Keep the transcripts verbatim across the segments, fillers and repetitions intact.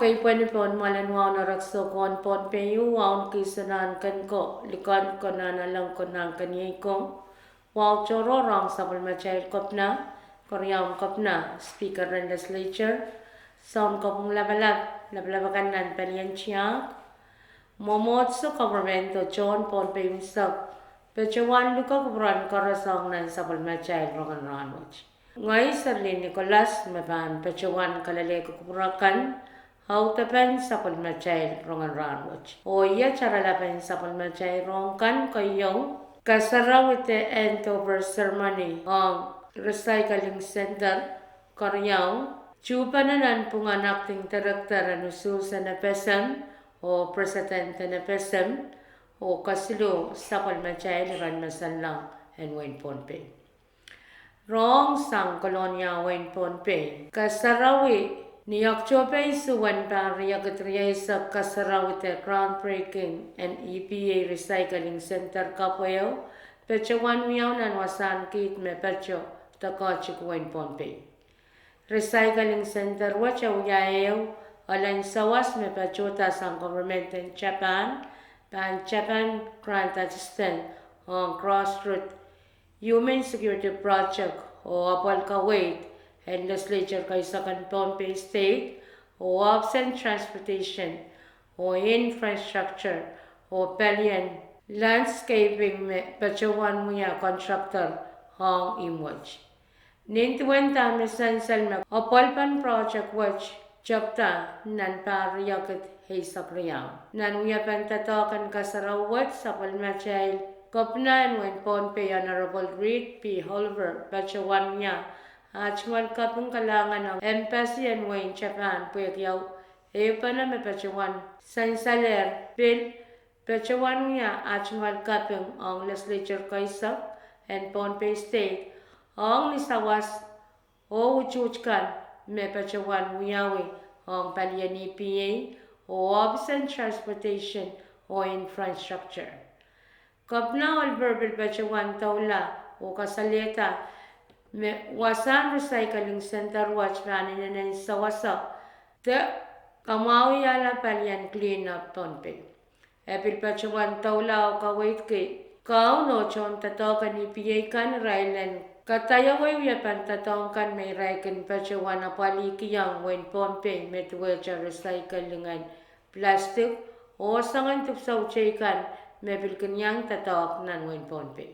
Keipweni pohn mwoalen wahu en erekiso kohn Pohnpei, wahu en kihsang nan ken ko, likan ko, nan alen ko, nan keniei ko. Wahu tohrohr ong sapwellimatail Kepina, Keriaun Kepina, Speaker en Legislature, Sounkopwung Lapalap, lapalap akan nan palien tiahk, mwomwohdiso, government oh tohn Pohnpei unsek, patohwan luke kupwuren koaros ong nan sapwellimatail rongen rahnwet. Ngehi Serlin Nicholas me pahn patohwan kalelehki kupwur akan, audepen sapwellimatail rongen rahnwet. Oh iet oaralapen sapwellimatail rohng kan keieu: kasarawi de handover ceremony ong recycling center. Keriau, tuhpene nanpwungen acting director en usuhs en FSM oh president en FSM, oh kesiluh sapwellimatail iren masanlahng en wehin Pohnpei. Rohng sang Kolonia, wehin Pohnpei. Kasarawi ni Oktohpe isuh en pahr riekid rieisek, kasarawi de groundbreaking en EPA recycling center kapw ehu patohwan wiawi nan wasahn kiht me pato doadoahk wehin Pohnpei. Recycling center wet e wia ehu elen sawas me patohda sang government en Japan, pahn Japan Grant Assistance ong Grassroots Human Security Project oh apwal kaweid en legislature keisek en Pohnpei State oh Office en Transportation oh Infrastructure oh palien landscaping me patohwan wia contractor ong imwet. Nin duwen dahme sansal me apwalipen project wet tepda nan pahr riekid eisek riau. Nan wiepen doadoahk en kasarawi wet, sapwellimatail Kepina en wehin Pohnpei, Honorable Reed P. Oliver, patohwan wia ah tungoal kaping kalahngan ong embassy en wehin Japan pwehki ehupene me patohwan sansalehr pil patohwan wia ah tungoal kaping ong legislature keisek en Pohnpei State ong ni sawas oh utuht kan me patohwan wiawi ong palien EPA oh Office en Transportation oh Infrastructure. Kepina Oliver pil patohwan doula oh kasalehda me wasahn recycling center wet pahn inenen sawaswo de kamwahuiala palien clean up Pohnpei. E pil patohwan doula oh kaweidki kaun oh tohndoadoahk en EPA kan irail en kadaiawei wiepen doadoahk kan me irail kin patohwan apwalihkihong wehin Pohnpei me duwehte recycling en plastic oh soangen dipwisou teikan me pil kin iang doadoahk nan wehin Pohnpei.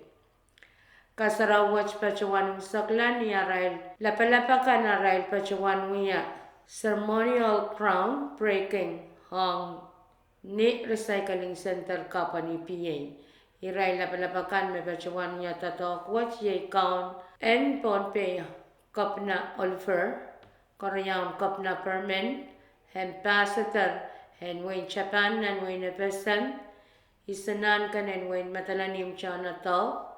Kasarawi wet patohwan unsekla ni arail lapalap akan arail patohwan wia ceremonial groundbreaking ong ni recycling center kapw en EPA. Irail lapalap akan me patohwan wia doadoahk wet iei kaun en Pohnpei Kepina Oliver, Keriaun Kepina Perman, ambassador en wehin Japan nan wehin FSM, isenanken en wehin Madolenihmw John Adoh,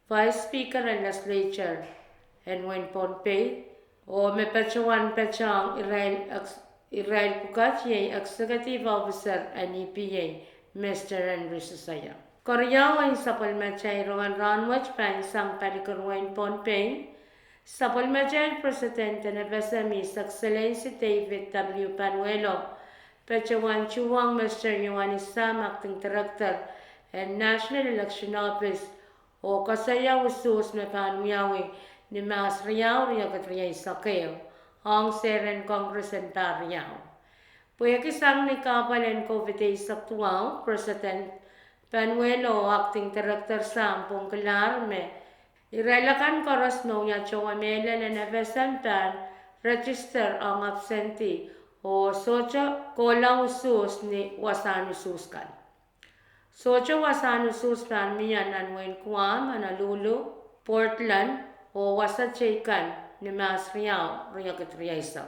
Vice Speaker en Legislature en wehin Pohnpei, oh me patohwan patohng irail pwukat iei Executive Officer en EPA, Mister Henry Susaia. Keriau, en sapwellimatail rongen rahnwet pahn sang palikir wehin Pohnpei, sapwellimatail president en FSM, His Excellency David W. Panuelo, patohwan tuhwong Mister Ioanis Sam, acting director en National Election Office, oh koasoia usuhs me pahn wiawi ni Mahs riau, riekid rieisek ehu, ong sehr en Congress en pahr riau. Pwehki sang ni kahpwal en COVID eisek duwau, President Panuelo oh Acting Director Sam pwungkilahr me irail akan koaros me wia towe mehlel en FSM pahn register ong absentee oh sohte kohla usuhs ni wasahn usuhs kan. Sohte wasahn usuhs pahn mie nan wehin Guam, Honolulu, Portland, oh wasa teikan ni Mahs riau, riekid rieisek.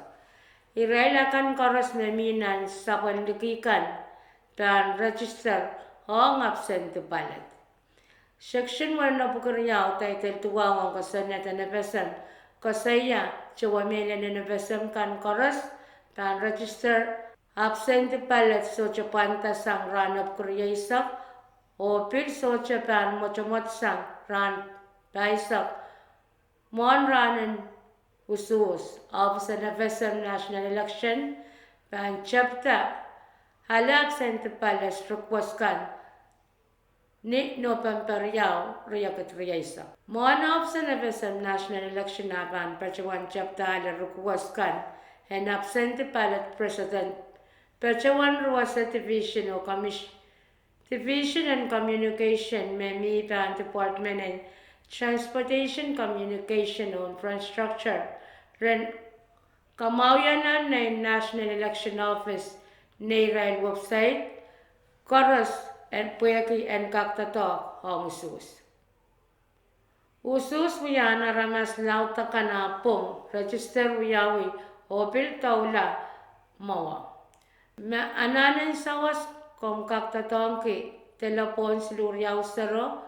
Irail akan koaros me mi nan sapwen liki kan pahn register ong absentee ballot. Section wenepwiki riau, title duwau ong kosonned en FSM koasoia towe mehlel en FSM kan koaros pahn register absentee ballot sohte pwandasang rahn epwiki rieisek, oh pil sohte pahn mwotomwot sang rahn pahisek mwohn rahnen usuhs. Ohpis en FSM National Election pahn tepda ale absentee ballot request kan ni Nopempe riau, riekid rieisek. Mwohn ohpis en F S M National Election ah pahn patohwan tepda ale request kan en absentee ballot pwurehng patohwan ruwese division oh commis-, Division en Communication me mi pahn Department en Transportation, Communication oh Infrastructure ren kamwahuiala nein National Election Office neirail website koaros en pwehki en kak doadoahk ong usuhs. Usuhs wiahiong aramas laud akan ah pwung, register wiawi oh pil doula mwowe. Me anahnen sawas komw kak doadoahngki delepwohn siluh riau sero,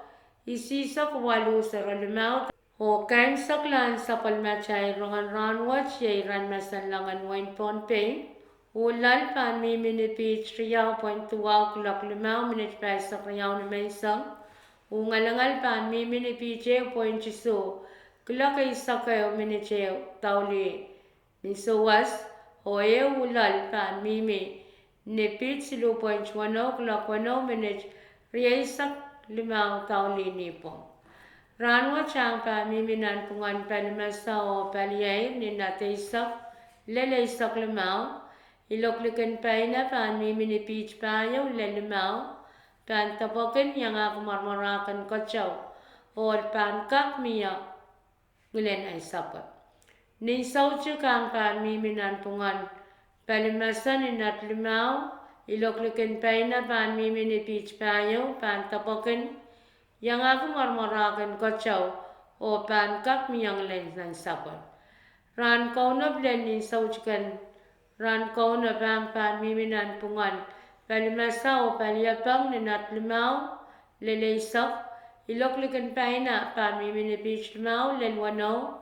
isihsek waluh sero limau. Oh keimwseklahn sapwellimatail rongen rahnwet iei rahn mahsen lahngan wehin Pohnpei. Uh loal pahn mihmi ni piht riau pwoint duwau kuloak limau minit pahisek riau nimenseng. Uh ngalangal pahn mihmi ni piht ehu pwoint isuh kuloak eisek ehu minit ehu daulih ni souwas. Oh ehu uh loal pahn mihmi ni piht siluh pwoint weneu kuloak weneu minit rieisek limau daulih nipwong. Rahnwet ahng pahn mihmi nanpwungen palimese oh paliair ni nat eisek lel eisek limau. Ilok likin paina pahn mihmi ni piht pahieu lel limau, pahn depwekin iangahki mwaramwarahken keteu oh pahn kak mie ngilen ansapwe. Nin soutik ahng pahn mihmi nanpwungen palimese ni nat limau, ilok likin paina pahn mihmi ni piht pahieu, pahn depwekin iangahki mwaramwarahken keteu oh pahn kak mie ngilen ansapwe. Rahn kaunop lel nin soutiken rahn kaunop ahng pahn mihmi nanpwungen palimese oh paliepeng ni nat limau lel eisek, ilok likin paina pahn mihmi ni piht limau lel weneu,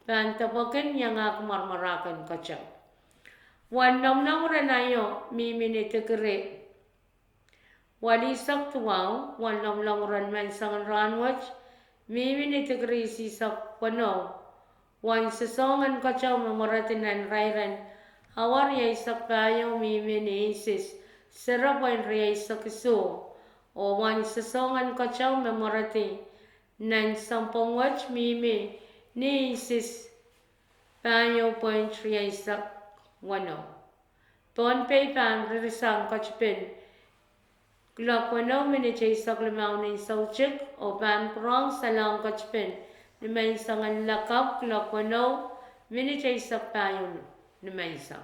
pahn depwekin iangahki mwaramwarahken keteu. Uwen lomwlomw ren aio mihmi ni dikiri welihsek duwau. Uwen lomwlomw ren nimenseng en rahnwet mihmi ni dikiri isihsek weneu. Uwen sosohng en keteu me mweredi nan irairen awa rieisek pahieu mihmi ni inches sero pwoint rieisek isuh. Oh uwen sosohng en keteu me mweredi nan sounpwong wet mihmi ni inches pahieu pwoint rieisek weneu. Pohnpei pahn ririsang ketipin kuloak weneu minit eisek limau nin soutik oh pahn pwurehng salohng ketipin nimenseng en lakapw kuloak weneu minit eisek pahieu nimenseng.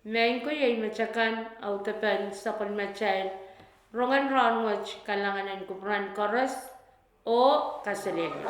Mehn ko, iei metakan audepen sapwellimatail rongen rahnwet. Kalahngan en kupwuren koaros oh kaselehlie.